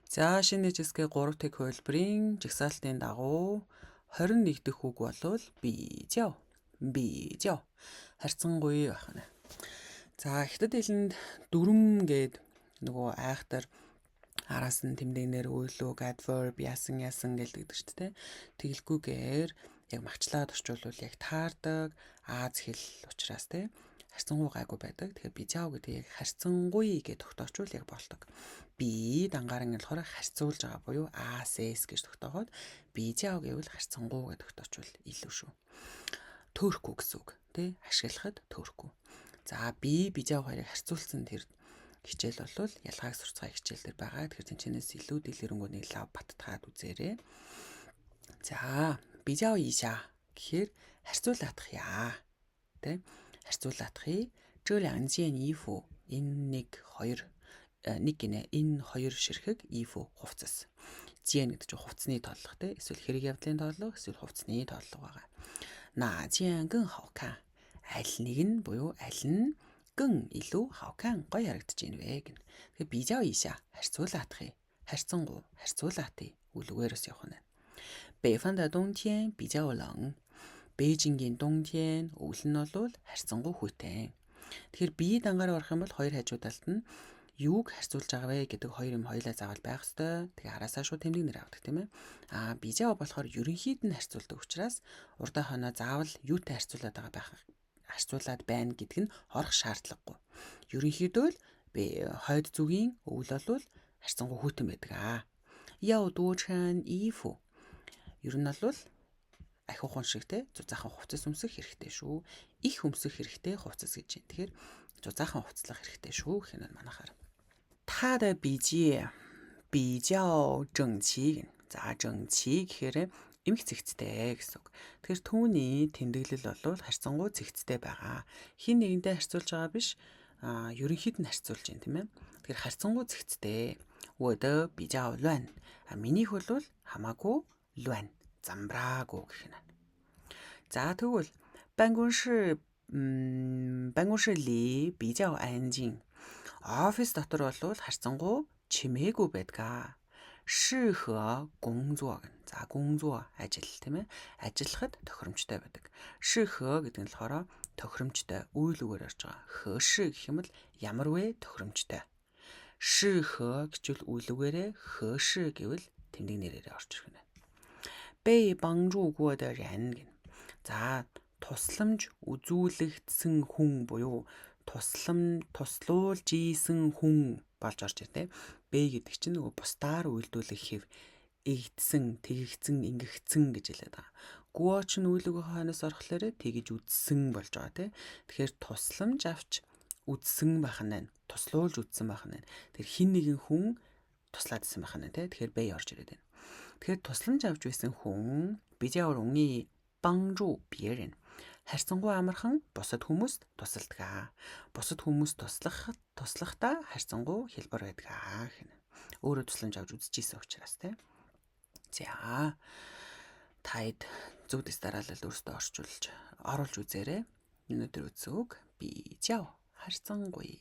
За шинэ HSK 3 тэг хувилбарын жагсаалтын дагуу 21 дэх үг болвол 比较比较 харьцангуй байх нь. За хятад хэлэнд дүрм гээд нөгөө айхтар араас нь тэмдэг нэр үйл үг adverb яасан яасан гэлдэг шүү дээ. Тэгэлгүйгээр яг магчлаад орчуулвал яг таардаг Аз хэл учраас те харьцангуй гайгүй байдаг. Тэгэхээр 比较 гэдэг яг харьцангуй гэж тогтоочвол яг болдог. 比 дангаар нь болохоор харьцуулж байгаа буюу А С С гэж тогтооход 比较 гэвэл харьцангуй гэж тогтоочвол илүү шүү. Төөрөхгүй гэсэн үг тий ашиглахад төөрөхгүй. За 比比较 хоёрыг харьцуулсан тэр хичээл бол ялгааг сурцгаа хичээл дээр байгаа. Тэгэхээр тэнчэнээс илүү дэлгэрэнгүй нэг лав баттгаад үзээрэй. За 比较一下 гэхээр харьцуулаадах яа. Тэ? Харьцуулаадахъя. 这两件衣服 энэ нэг хоёр нэг гинэ энэ хоёр ширхэг 衣服 хувцас. 件 гэдэг чинь хувцсны тооллого те эсвэл хэрэг явдлын тооллого эсвэл хувцсны тооллого байгаа. 哪件更好看 аль нэг нь буюу аль нь 更 илүү 好看 гоё харагдаж байна вэ гэнэ. Тэгэхээр 比较一下 харьцуулаадах юм. Харьцангуй харьцуулаатыг үйл үгээрээс явах нь. 北方的冬天比较冷. Бээжингийн 冬天 өвөл нь бол харьцангуй хүйтэн. Тэгэхээр 比 дангаар орох юм бол хоёр хажуу талд нь юуг харьцуулж байгаа вэ гэдэг хоёр юм хоёулаа заавал байх ёстой. Тэгээ араасаа шууд тэмдэг нэр авдаг тийм ээ. Аа 比较 болохоор ерөнхийд нь харьцуулдаг учраас урдаа хойноо заавал юутай харьцуулаад байгаа байх харьцуулаад байна гэдг нь орох шаардлагагүй. Ерөнхийдөө л хойд зүгийн өвөл болвол харьцангуй хүйтэн байдаг аа. 要多穿衣服. Ер нь бол ахиухан шиг те зузаахан хувцас өмсөх хэрэгтэй шүү. Их өмсөх хэрэгтэй хувцас гэж байна. Тэгэхээр зузаахан хувцлах хэрэгтэй шүү гэх нь манайхаар. 他的笔记比较整齐гэнэ. За 整齐 гэхээр эмх цэгцтэй гэсэн үг. Тэгэхээр түүний тэмдэглэл бол харьцангуй цэгцтэй байгаа. Хэн нэгэнтэй харьцуулж байгаа биш. А ерөнхийд нь харьцуулж байна тийм ээ. Тэгэхээр харьцангуй цэгцтэй. 我的比较乱. А минийх бол хамаагүй 乱 замбраагүй гэх нь. За тэгвэл 办公室办公室里比较安静. Офис дотор бол харьцангуй чимээгүй байдаг. 适合工作гэнэ. За 工作 ажил тийм ээ. Ажиллахад тохиромжтой байдаг. 适合 гэдэг нь болохоор тохиромжтой үйл үгээр орж байгаа. 合适 гэх юм бол ямар вэ тохиромжтой. 适合 гэчвэл үйл үгээрээ 合适 гэвэл тэмдэг нэрээрээ орж ирэх нь. 被帮助过的人гэнэ. За тусламж үзүүлэгдсэн хүн буюу туслам туслуулж ийсэн хүн болж орж ирнэ. 被 гэдэг чинь нөгөө бусдаар үйлдүүлэх хэв эгдсэн, тэгэгдсэн, ингэгдсэн гэж хэлээд байгаа. 过 ч нь үйл үгийн хойноос орохлоор тэгэж үзсэн болж байгаа тий. Тэгэхээр тусламж авч үзсэн байх нь байна. Туслуулж үзсэн байх нь байна. Тэр хэн нэгэн хүн туслаад исэн байх нь тий. Тэгэхээр 被 орж ирээд байна. Тэгэхээр тусламж авч байсан хүн 比较容易帮助别人 харьцангуй амархан бусад хүмүүст тусалдаг. Бусад хүмүүст туслах туслахдаа харьцангуй хялбар байдаг гэх нь. Өөрөө тусламж авч үзчихсэн учраас тий. За та хэд зөв дэс дараалал өөрсдөө орчуулж оруулж үзээрэй. Өнөөдөр үзсэн үг 比较 харьцангуй.